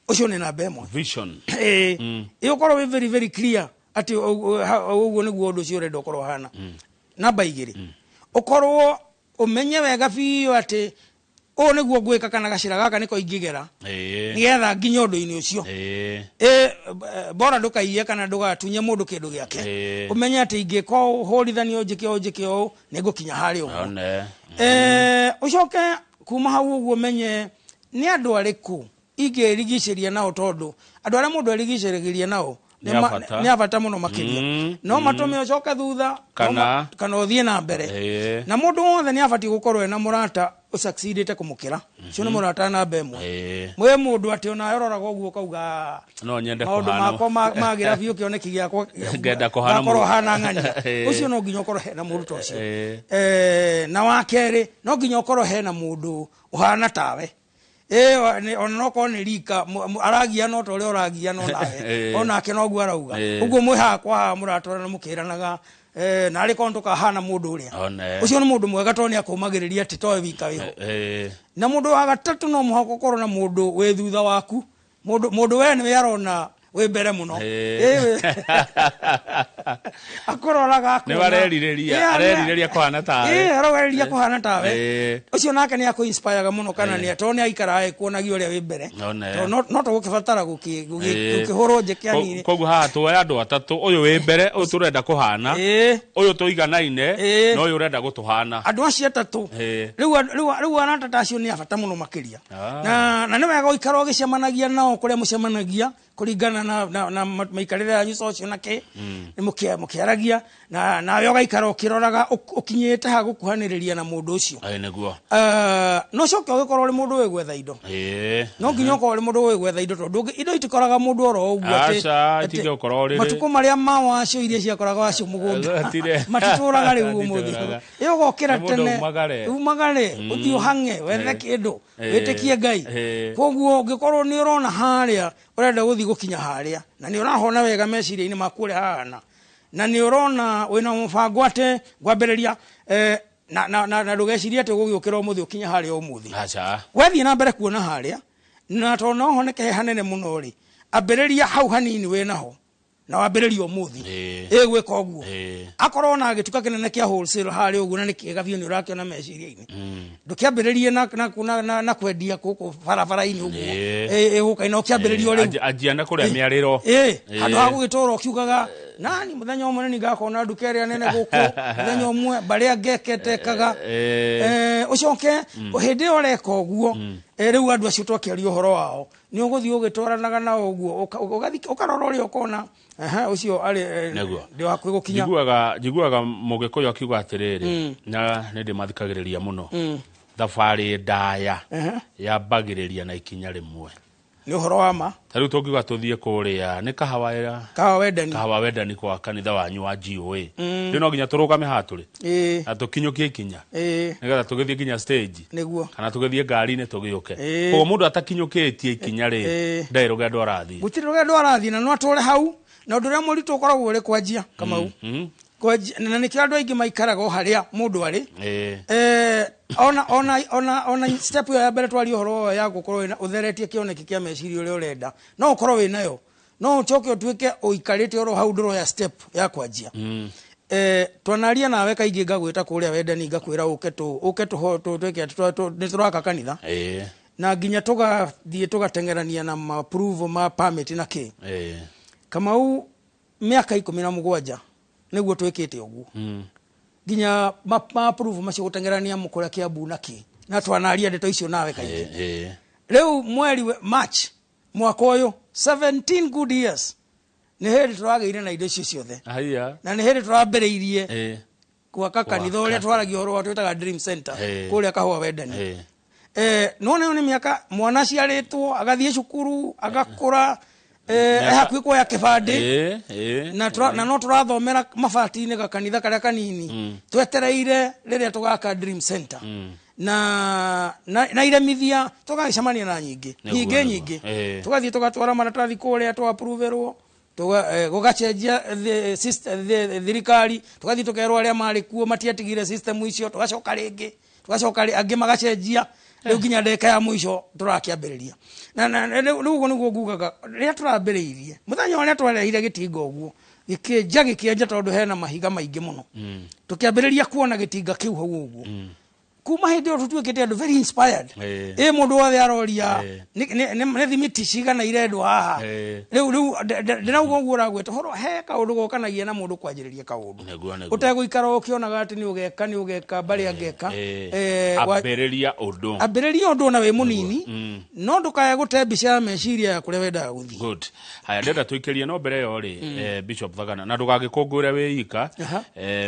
Speaker 9: Ũcio nĩ namba ĩmwe.
Speaker 8: Vision.
Speaker 9: Ĩ ũkorwo wĩ very very clear atĩ ũguo nĩguo ũndũ ũcio ũrenda ũkorwo ũhana. Namba 2, ũkorwo ũmenye wega biũ atĩ ũũ nĩguo ngwĩka kana gacĩra gaka nĩko ingĩgera nĩgetha nginye ũndũ-inĩ ũcio. Bora ndũkaiye kana ndũgatunye mũndũ kĩndũ gĩake. Ũmenye atĩ ingĩka ũũ, hũrithanio njĩke ũũ, njĩke ũũ, nĩngũkinya harĩa ũguo. Ũcoke kuma hau ũguo ũmenye nĩ andũ arĩkũ ingĩrigicĩria nao, tondũ andũ arĩa mũndũ erigicĩrĩria nao nĩ a bata mũno makĩria. No matũme ũcoke thutha kana ũthiĩ na mbere. Na mũndũ wothe nĩ abatiĩ gũkorwo ena mũrata ũsucceedĩte kũmũkĩra. Ũcio nĩ mũrata namba ĩmwe. Mwĩ mũndũ atĩ onawe ũroraga ũguo ũkauga
Speaker 8: no nyende
Speaker 9: maũndũ
Speaker 8: kũhana
Speaker 9: makwa magĩra biũ kĩoneki gĩakwa
Speaker 8: ngenda kũhana
Speaker 9: ngakorwo hana ng'ania. Ũcio no nginya ũkorwo hena mũndũ ta ũcio. Na wa kerĩ no nginya ũkorwo hena mũndũ ũhana tawe. Ona no korwo nĩ rika aragia no ta ũrĩa ũragia no nawe onake noguo arauga. Ũguo mwĩ haha kwa haha mũratwarana mũkĩranaga, na arĩ korwo ndũkahana mũndũ ũrĩa. Ũcio nĩ mũndũ mwega tondũ nĩ akũmagĩrĩria atĩ towe wika wĩho. Na mũndũ wa gatatũ no mũhaka ũkorwo na mũndũ wĩ thutha waku, mũndũ we nĩwe arona wĩ mbere mũno. Akũroraga akona.
Speaker 8: Nĩ arerirĩria kũhana tawe.
Speaker 9: Arerirĩria kũhana tawe. Ũcio nake nĩ akũ-inspire-ga mũno kana nĩ tondũ nĩ aikaraga ekuonagia ũrĩa wĩ mbere. Tondũ no tũgũkĩbatara gũkĩhũrwo njĩke anini.
Speaker 8: Koguo haha tuoya andũ atatũ, ũyũ wĩ mbere, ũyũ tũrenda kũhana, ũyũ tũiganaine, na ũyũ ũrenda gũtũhana.
Speaker 9: Andũ acio atatũ. Rĩu arata ta acio nĩ a bata mũno makĩria. Na nĩ wega ũikara ũgĩcemanagia nao kũrĩa mũcemanagia kũringana na mĩikarĩre yanyu social na kĩ, mũkĩaragia, na nawe ũgaikara ũkĩroraga ũkinyĩte ha gũkuhanĩrĩria na mũndũ ũcio.
Speaker 8: Nĩguo.
Speaker 9: No ũcoke ũgĩkorwo ũrĩ mũndũ wĩ gwetha indo. No nginya ũkorwo ũrĩ mũndũ wĩ gwetha indo tondũ indo itikoraga mũndũ oro ũguo atĩ
Speaker 8: Aca, itingĩgũkora ũrĩrĩ.
Speaker 9: Matukũ marĩa ma wacio iria ciakoraga wacio mũgũnda matitũraga rĩu ũmũthĩ. Ĩ ũgokĩra tene, umagare, ũthiĩ ũhang'e, wethe kĩndũ, wĩtĩkie Ngai. Koguo ũngĩkorwo nĩ ũrona harĩa ũrenda gũthiĩ gũkinya harĩa, na nĩ ũrahona wega meciria-inĩ maku ũrĩa hahana, na nĩ ũrona wĩna mũbango atĩ ngwambĩrĩria, na ndũgecirie atĩ ũgũgĩũkĩra ũmũthĩ ũkinye harĩa ũmũthĩ. Wethiĩ na mbere kuona harĩa, na tondũ no honeke he hanene mũno rĩ, ambĩrĩria hau hanini wĩnaho, na wambĩrĩria ũmũthĩ. Ĩgwĩka ũguo. Akorwo na gĩtuka kĩnene kĩa wholesale harĩa ũguo na nĩ kĩega biũ nĩ ũrakĩona meciria-inĩ. Ndũkĩambĩrĩrie na kwendia gũkũ barabara-inĩ ũguo. Ĩgũka na ũkĩambĩrĩria o rĩu.
Speaker 8: Anjia na kũrĩa mĩarĩro.
Speaker 9: Handũ ha gũgĩtũra ũkiugaga Nani muthenya ũmwe nĩ ngakona nduka ĩrĩa nene gũkũ, muthenya ũmwe barĩa ngeketekaga. Ũcoke hĩndĩ ĩyo ũreka ũguo, rĩu andũ acio twakĩaria ũhoro wao, nĩ ũgũthiĩ ũgĩtwaranaga nao ũguo, ũkarora ũrĩa ũkona ũcio arĩ ndĩ hakuhĩ gũkinya.
Speaker 8: Njiguaga Mũgĩkũyũ akiuga atĩrĩrĩ, na nĩ ndĩmathikagĩrĩria mũno, thabarĩ ndaya yambagĩrĩria na ikinya rĩmwe.
Speaker 9: Nĩ ũhoro wa ma.
Speaker 8: Ta rĩu tũngiuga tũthiĩ kũrĩa nĩ kahawa wendani kwa kanitha wanyu wa GOA, rĩu no nginya tũrũgame haha tũrĩ na tũkinyũkie ikinya nĩgetha tũgĩthiĩ nginya stage,
Speaker 9: nĩguo,
Speaker 8: kana tũgĩthiĩ ngari-inĩ tũgĩũke. Koguo mũndũ atakinyũkĩtie ikinya rĩ, ndarĩ rũgendo arathiĩ,
Speaker 9: gũtirĩ rũgendo arathiĩ, na no atũre hau. Na ũndũ ũrĩa mũritũ ũkoragwo ũrĩ kwanjia, Kamau, na nĩkĩo andũ aingĩ maikaraga o harĩa mũndũ arĩ. Ona step ĩyo ya mbere twaria ũhoro ya gũkorwo ũtheretie kĩoneki kĩa meciria ũrĩa ũrenda, no ũkorwo wĩ nayo, no ũcoke ũtuĩke ũikarĩte oro hau ndũroya step ya kwanjia. Twanaria nawe kaingĩ ngagwĩta kũrĩa wendani, ngakwĩra ũke twĩke atĩ nĩ tũraka kanitha, na nginya tũgathiĩ tũgateng'erania na ma-approval ma permit na kĩ. Kamau, mĩaka 17 nĩguo twĩkĩte ũguo, nginya ma-approve macio gũteng'erania mũkũrĩa Kiambu na kĩ, na twanaria ndeto icio nawe kaingĩ. Rĩu mweri March mwaka ũyũ, 17 good years, nĩ hĩndĩ tũragĩire na indo icio ciothe, na nĩ hĩndĩ tũrambĩrĩirie gwaka kanitha ũrĩa twaragia ũhoro wa twĩtaga Dream Center kũrĩa Kahũa Wendani. Nona ĩyo nĩ mĩaka mwana aciarĩtwo, agathiĩ cukuru, agakũra, hakuhĩ kuoya kĩbandĩ, na no tũrathomera mabati-inĩ gakanitha karĩa kanini, twetereire rĩrĩa tũgaka Dream Center. Na iremithia tũgagĩcemania na nyingĩ nyingĩ, tũgathiĩ tũgatwara maratathi kũrĩa twa-approverwo, gũgacenjia thirikari, tũgathiĩ tũkerwo arĩa marĩ kuo matiatigire system icio, tũgacoka rĩngĩ, tũgacoka angĩ magacenjia, rĩu nginya ndagĩka ya mũico tũrakĩambĩrĩria. Na rĩu ũguo nĩguo ngugaga, rĩrĩa tũrambĩrĩirie mũthenya ũrĩa twarehire gĩtinga ũguo, gĩkĩenja tondũ hena mahiga maingĩ mũno, tũkĩambĩrĩria kuona gĩtinga kĩu hau ũguo. Kuma hĩndĩ ĩyo tũtuĩkĩte andũ very inspired. Mũndũ wothe aroria nĩ thimiti cigana irendwo haha. Rĩu ndĩrauga ũguo ũragwĩta ũhoro, he kaũndũ gokanagia na mũndũ kwanjĩrĩria kaũndũ, ũtegũikara ũkĩonaga atĩ nĩ ũgeka barĩa ngeka.
Speaker 8: Ambĩrĩria ũndũ,
Speaker 9: ambĩrĩria ũndũ ona wĩ mũnini, no ndũkae gũte mbica ya meciria ya kũrĩa wendaga gũthiĩ.
Speaker 8: Good. Haya, ndĩrenda tũikĩrie no mbere ĩyo rĩ, Bishop Thagana, na ndũgagĩkũngũĩre wĩ ika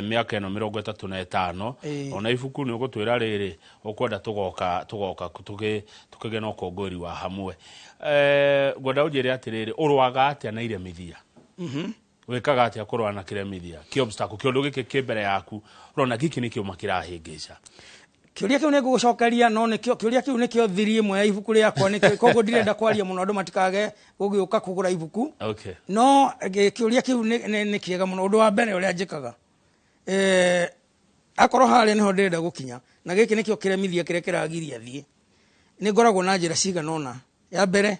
Speaker 8: mĩaka ĩno 35, ona ibuku nĩ ũgũtwĩra rĩrĩ ũkwenda tũgoka tũkĩgĩa na ũkũngũĩri wa hamwe. Ngwenda ũnjĩre atĩrĩrĩ, ũrũaga atĩa na iremithia? Wĩkaga atĩa kũrũa na kĩremithia, kĩ obstacle, kĩũndũ gĩkĩ kĩ mbere yaku ũrona gĩkĩ nĩ kĩũma kĩrahĩngĩca?
Speaker 9: Kĩũria kĩu nĩ ngũgũcokeria, no nĩkĩo kĩũria kĩu nĩkĩo thiri ĩmwe ya ibuku rĩakwa, nĩkĩo koguo ndirenda kwaria mũno andũ matikage gũgĩũka kũgũra ibuku. No kĩũria kĩu nĩ kĩega mũno. Ũndũ wa mbere ũrĩa njĩkaga, akorwo harĩa nĩho ndĩrenda gũkinya, na gĩkĩ nĩkĩo kĩremithia kĩrĩa kĩragiria thiĩ, nĩ ngoragwo na njĩra cigana ũna. Ya mbere,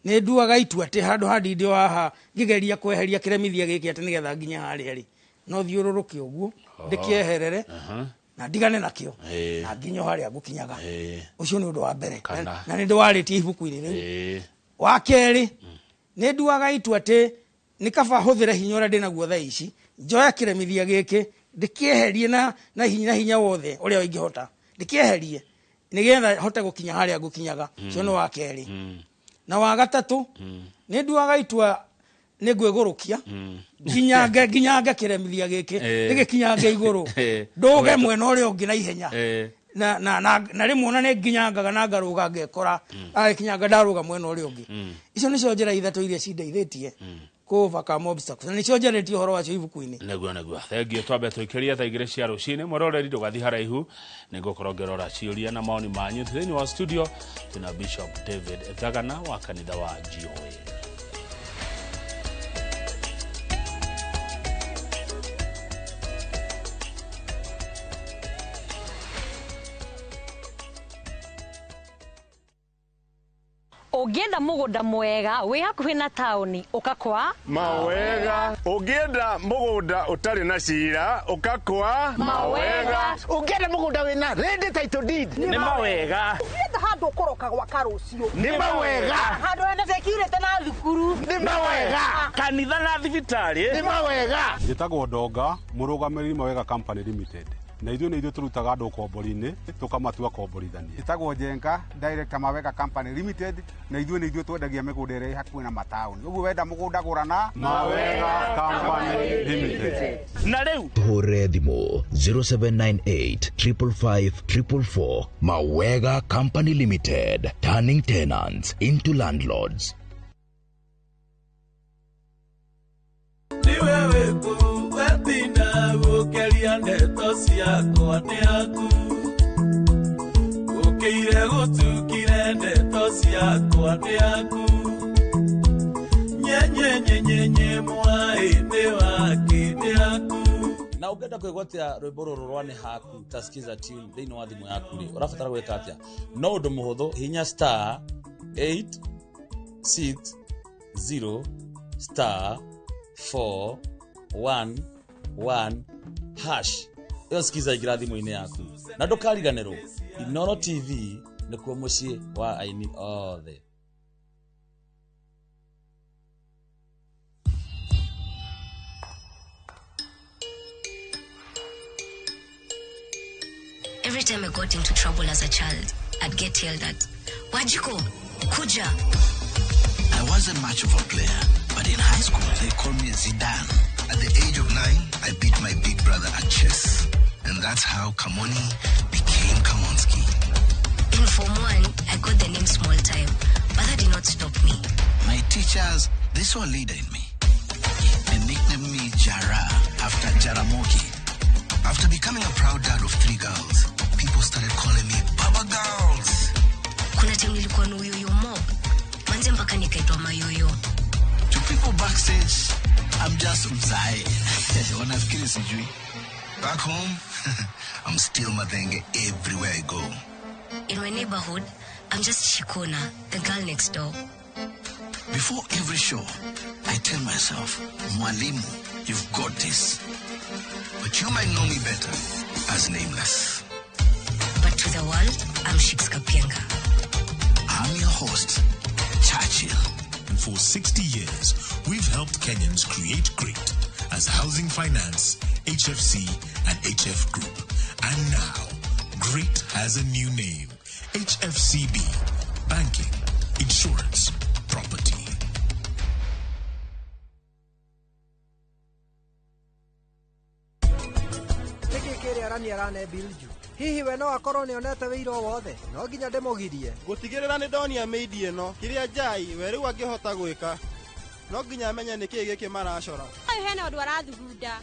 Speaker 9: nĩ nduaga itua atĩ handũ ha ndinde o haha ngĩgeria kweheria kĩremithia gĩkĩ atĩ nĩgetha nginye harĩa rĩ, no thiũrũrũke ũguo ndĩkĩeherere na ndigane nakĩo na nginye harĩa ngũkinyaga. Ũcio nĩ ũndũ wa mbere, na nĩ ndĩwarĩtie ibuku-inĩ rĩu. Wa kerĩ, nĩ nduaga itua atĩ nĩ kaba hũthĩre hinya ũrĩa ndĩnaguo thaa ici, njoya kĩremithia gĩkĩ ndĩkĩeherie na hinya wothe ũrĩa ingĩhota, ndĩkĩeherie nĩgetha hote gũkinya harĩa ngũkinyaga. Ũcio nĩ wa kerĩ. Na wa gatatũ, nĩ nduaga itua nĩ ngwĩgũrũkia nginyange kĩremithia gĩkĩ, ndĩgĩkinyange igũrũ, ndũge mwena ũrĩa ũngĩ na ihenya, na rĩmwe ona nĩ nginyangaga na ngarũga ngekora agĩkinyanga ndarũga mwena ũrĩa ũngĩ. Icio nĩcio njĩra ithatũ iria cindeithĩtie overcome obstacles, na nĩcio njarĩtie ũhoro wacio ibuku-inĩ.
Speaker 8: Nĩguo thengiũ. Twambe tũikĩrie thaa 2 cia rũcinĩ. Mwĩroreri ndũgathiĩ haraihu, nĩngũkorwo ngĩrora ciũria na maoni manyu. Thĩinĩ wa studio twĩna Bishop David Thagana wa kanitha wa GOA.
Speaker 10: Ũngĩenda mũgũnda mwega wĩ hakuhĩ na taũni ũka kwa
Speaker 11: Mawega. Ũngĩenda mũgũnda ũtarĩ na cira ũka kwa
Speaker 10: Mawega.
Speaker 12: Ũngĩenda mũgũnda wĩna ready title deed
Speaker 2: Nĩ mawega.
Speaker 4: Ũngĩenda handũ ũkũroka gwaka rũciũ
Speaker 12: Nĩ mawega.
Speaker 4: Handũ hena security na thukuru
Speaker 12: Nĩ mawega.
Speaker 2: Kanitha na thibitarĩ
Speaker 12: Nĩ mawega.
Speaker 13: Njĩtagwo Ndonga, mũrũgamĩrĩri Mawega Company Limited. Na ithuĩ nĩ ithuĩ tũrutaga andũ ũkombori-inĩ tũkamatua komborithania.
Speaker 14: Njĩtagwo Njenga, director Mawega Company Limited, na ithuĩ nĩ ithuĩ twendagia mĩgũnda ĩrĩa ĩ hakuhĩ na mataũni. Ũguo wenda mũgũnda gũra na
Speaker 13: Mawega Company Limited.
Speaker 2: Na rĩu
Speaker 1: Hũre thimũ 0798 555 444. Mawega Company Limited, turning tenants into landlords.
Speaker 15: Ni wewe wetina gũkeria ndeto ciakwa nĩ aku ũkĩire gũtukire ndeto ciakwa nĩ aku nyenyenyenyenye mwaĩ nĩ wake nĩ aku.
Speaker 16: Na ũngĩenda kwĩgwatia rwĩmbo rũrũ rwa nĩ haku ta Skiza tune thĩinĩ wa thimũ yaku rĩ, ũrabatara gwĩka atĩa? No ũndũ mũhũthũ, hinya star 860 star 4 1 1 hash. Ĩyo Skiza ingĩra thimũ-inĩ yaku. Na ndũkariganĩrwo, Inooro TV nĩkuo mũciĩ wa aini othe.
Speaker 17: Every time I got into trouble as a child, I'd get yelled at. Wajiko, Kuja.
Speaker 18: I wasn't much of a player, but in high school they called me Zidane.
Speaker 19: At the age of 9, I beat my big brother at chess. And that's how Kamoni became Kamonski.
Speaker 17: In Form 1, I got the name Small Time, but that did not stop me.
Speaker 18: My teachers, they saw a leader in me. They nicknamed me Jara after Jaramogi.
Speaker 19: After becoming a proud dad of 3 girls, people started calling me Baba Girls.
Speaker 17: Kuna time nilikuwa na uyoyo mob. Manze mpaka nikaitwa mayoyo.
Speaker 18: To people backstage, I'm just mzae. Wanafikiri sijui.
Speaker 19: Back home, I'm still Mathenge everywhere I go.
Speaker 17: In my neighborhood, I'm just Shikona, the girl next door.
Speaker 18: Before every show, I tell myself, Mwalimu, you've got this.
Speaker 19: But you might know me better as Nameless.
Speaker 17: But to the world, I'm Shiks Kapienga.
Speaker 18: I'm your host, Churchill.
Speaker 20: And for 60 years, we've helped Kenyans create great as Housing Finance, HFC, and HF Group. And now, Great has a new name, HFCB, Banking, Insurance, Property.
Speaker 21: Hihi we no akorwo nĩonete wĩira o wothe no nginya ndĩmũgirie
Speaker 22: gũtigĩrĩra nĩ ndonia mĩindi ĩno kĩrĩa njai we rĩu angĩhota gwĩka no nginya amenye nĩkĩĩ gĩkĩ maracora.
Speaker 5: Ũyũ hena ũndũ arathugunda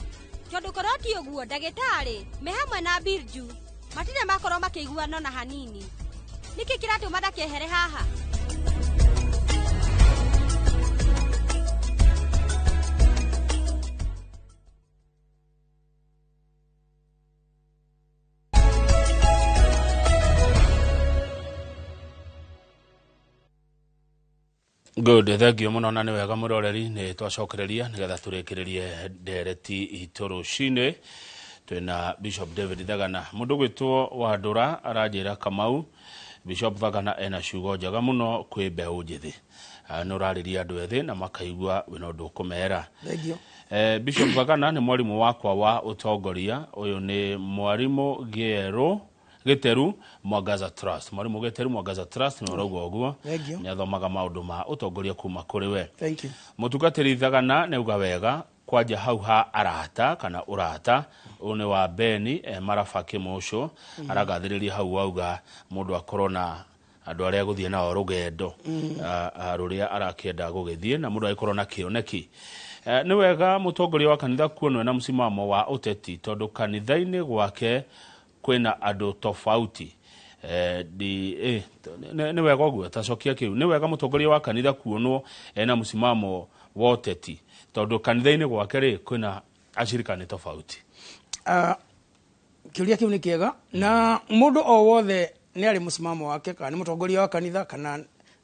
Speaker 5: tondũ korwo ti ũguo ndagĩtarĩ me hamwe na Birju matirĩ makorwo makĩiguana ona hanini. Nĩkĩ kĩratũma ndakehere haha?
Speaker 8: Good, thank you muno na nĩ wega mũroreri nĩ twacokereria nĩgetha tũrĩkĩrĩrie ndereti itũ rũcinĩ. Twĩna Bishop David Thagana. Mũndũ gwĩtwo Wandũra aranjĩra Kamau, Bishop Thagana ena ciugo njega mũno kwĩ mbeũ njĩthĩ. Nĩ ũrarĩria andũ ethĩ na makaigua wĩna ũndũ ũkũmera.
Speaker 9: Thank you.
Speaker 8: Bishop Thagana nĩ mwarimũ wakwa wa ũtongoria. Ũyũ nĩ mwarimũ Gĩerũ Gĩteru Mwangaza Trust. Mwarimu Gĩteru Mwangaza Trust nĩ ũrauga ũguo. Nĩ athomaga maũndũ ma ũtongoria kuma kũrĩ we.
Speaker 9: Thank you.
Speaker 8: Mũtungatĩri Thagana nĩ auga wega kwanja hau ha arata kana ũrata ũyũ nĩ wa Beni Maraba Kĩmũcũ. Aragathĩrĩria hau auga mũndũ akorwo na andũ arĩa agũthiĩ nao rũgendo rũrĩa arakĩenda gũgĩthiĩ na mũndũ agĩkorwo na kĩoneki. Nĩ wega mũtongoria wa kanitha kuonwo na mũsimamo wa ũteti tondũ kanitha-inĩ gwake kwĩna andũ tofauti. Nĩ wega ũguo tacokia kĩu. Nĩ wega mũtongoria wa kanitha kuonwo ena mũsimamo wa ũteti tondũ kanitha-inĩ gwake rĩ kwĩna acirika nĩ tofauti.
Speaker 9: Kĩũria kĩu nĩ kĩega na mũndũ o wothe nĩ arĩ mũsimamo wake kana nĩ mũtongoria wa kanitha kana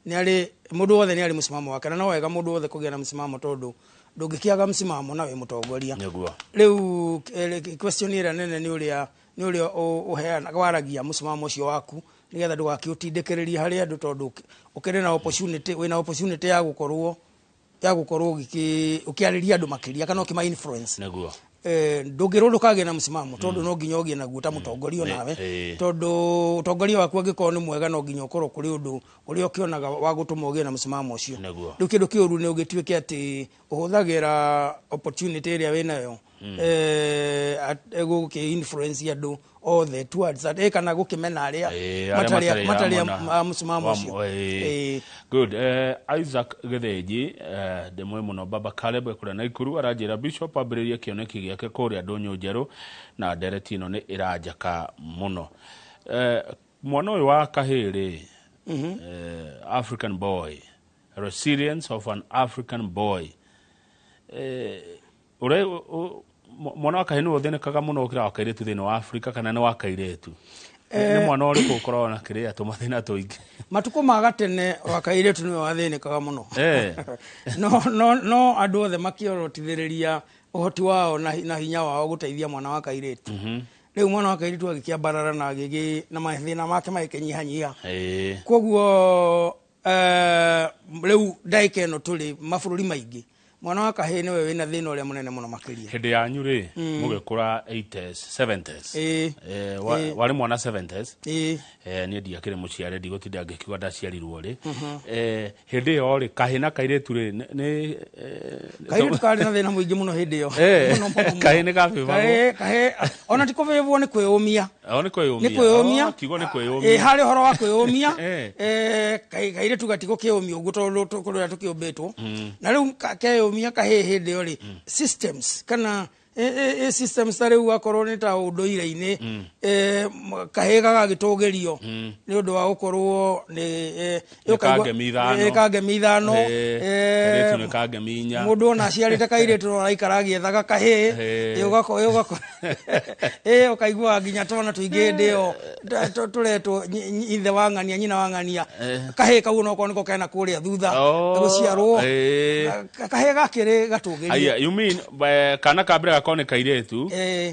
Speaker 9: Nĩ arĩ mũndũ wothe, nĩ arĩ mũsimamo wake, na no wega mũndũ wothe kũgĩa na mũsimamo, tondũ ndũngĩkĩaga mũsimamo na wĩ mũtongoria. Rĩu question ĩrĩa nene nĩ ũrĩa ũheanaga, waragia mũsimamo ũcio waku, nĩgetha ndũgakĩũtindĩkĩrĩrie harĩ andũ, tondũ ũkĩrĩ na opportunity, wĩna opportunity ya gũkorwo ũkĩarĩria andũ makĩria kana ũkĩma influence. Ndũngĩrwo ndũkagĩe na mũsimamo, tondũ no nginya ũgĩe naguo ta mũtongoria onawe, tondũ ũtongoria waku angĩkorwo nĩ mwega, no nginya ũkorwo kũrĩ ũndũ ũrĩa ũkĩonaga wa gũtũma ũgĩe na mũsimamo ũcio. Rĩu kĩndũ kĩũru nĩ ũgĩtuĩke atĩ ũhũthagĩra opportunity ĩrĩa wĩnayo gũkĩ influence andũ othe towards that, kana gũkĩmena arĩa
Speaker 8: Ĩĩ, arĩa matarĩ
Speaker 9: matarĩ
Speaker 8: amwe
Speaker 9: a mũsimamo ũcio.
Speaker 8: Good. Isaac Gĩthĩnji, ndĩmwe mũno baba Caleb kũrĩa Naikuru, aranjĩra Bishop ambĩrĩrie kĩoneki gĩake kũrĩa ndũnyũ njerũ, na ndereti ĩno nĩ ĩranjaka mũno. Mwana ũyũ wa kahĩĩ, African boy, resilience of an African boy, ũrĩa mwana wa kahĩĩ nĩwe ũthĩnĩkaga mũno gũkĩra wa kairĩtu thĩinĩ wa Afrika, kana nĩ wa kairĩtu? Nĩ mwana ũrĩkũ ũkoragwo na kĩrĩa tũmathĩna tũingĩ?
Speaker 9: Matukũ ma gatene wa kairĩtu nĩwe wathĩnĩkaga mũno. No andũ othe makĩorotithĩrĩria ũhoti wao na hinya wao gũteithia mwana wa kairĩtu. Rĩu mwana wa kairĩtu agĩkĩambarara na agĩgĩ na mathĩna make magĩkĩnyihanyiha. Koguo rĩu ndagĩka ĩno tũrĩ mabũrũri maingĩ, mwana wa kahĩĩ nĩwe wĩna thĩna ũrĩa mũnene mũno makĩria.
Speaker 8: Hĩndĩ yanyu rĩ, mũgĩkũra 80s, 70s, warĩ mwana 70s?
Speaker 9: Ĩĩ.
Speaker 8: Niĩ ndiakĩrĩ mũciare, ndigũtinda ngĩkiuga ndaciarirwo rĩ. Hĩndĩ ĩyo rĩ, kahĩĩ na kairĩtu rĩ, nĩ
Speaker 9: Kairĩtu karĩ na thĩna mũingĩ mũno hĩndĩ ĩyo. Mũno, mũno, mũno.
Speaker 8: Kahĩĩ nĩ gabĩbagwo?
Speaker 9: Kahĩĩ ona ti kũbĩbwo, nĩ kwĩyũmia.
Speaker 8: O nĩ kwĩyũmia?
Speaker 9: Nĩ kwĩyũmia.
Speaker 8: Oh, kiugo nĩ kwĩyũmia.
Speaker 9: Harĩ ũhoro wa kwĩyũmia. Kairĩtu gatigũkĩyũmia ũguo, tondũ kũrĩa tũkĩũmbĩtwo. Na rĩu keyũmia kahĩĩ hĩndĩ ĩyo rĩ, systems kana systems ta rĩu akorwo nĩ ta ũndũire-inĩ, kahĩĩ gagagĩtũgĩrio nĩ ũndũ wa gũkorwo nĩ
Speaker 8: Nĩ kangemi 5.
Speaker 9: Kangemi 5.
Speaker 8: Kairĩtu nĩ kangemi 4.
Speaker 9: Mũndũ ona aciarĩte kairĩtu no araikara agĩethaga kahĩĩ. Ũkaigua nginya twana tũingĩ hĩndĩ ĩyo tũretwo ithe wa ng'ania, nyina wa ng'ania. Kahĩĩ kau onokorwo nĩko kena kũrĩa thutha gũciarwo. Kahĩĩ gakĩrĩ gatũgĩrie.
Speaker 8: Aya, you mean kana ka mbere gakorwo nĩ kairĩtu,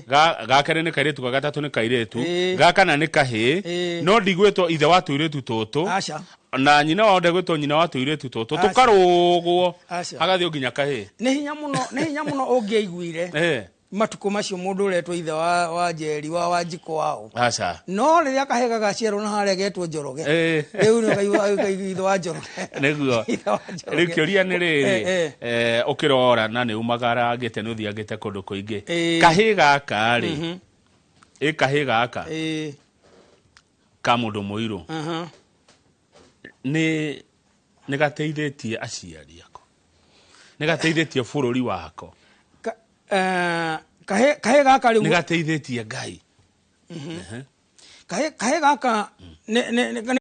Speaker 8: ga kerĩ nĩ kairĩtu, ga gatatũ nĩ kairĩtu, ga kana nĩ kahĩĩ, no ndigwĩtwo ithe wa tũirĩtu tũtũ,
Speaker 9: Aca.
Speaker 8: na nyina wao ndegwĩtwo nyina wa tũirĩtu tũtũ?
Speaker 9: Aca.
Speaker 8: Tũkarũgwo
Speaker 9: Aca.
Speaker 8: hagathiĩ nginya kahĩĩ.
Speaker 9: Nĩ hinya mũno, nĩ hinya mũno ũngĩaiguire matukũ macio mũndũ ũretwo ithe wa Njeri, wa Wanjikũ wao.
Speaker 8: Aca.
Speaker 9: No rĩrĩa kahĩĩ gagaciarwo na harĩa getwo Njoroge, rĩu nĩ ũkaigua ithe wa Njoroge. Ithe wa Njoroge.
Speaker 8: Rĩu kĩũria nĩ rĩrĩ, ũkĩrora na nĩ umagarangĩte, nĩ ũthiangĩte kũndũ kũingĩ, kahĩĩ gaka rĩ, ĩ kahĩĩ gaka ka mũndũ mũirũ, nĩ gateithĩtie aciari ako, nĩ gateithĩtie bũrũri wako?
Speaker 9: Kahĩĩ gaka rĩu
Speaker 8: Nĩ gateithĩtie Ngai?
Speaker 9: Kahĩĩ gaka nĩ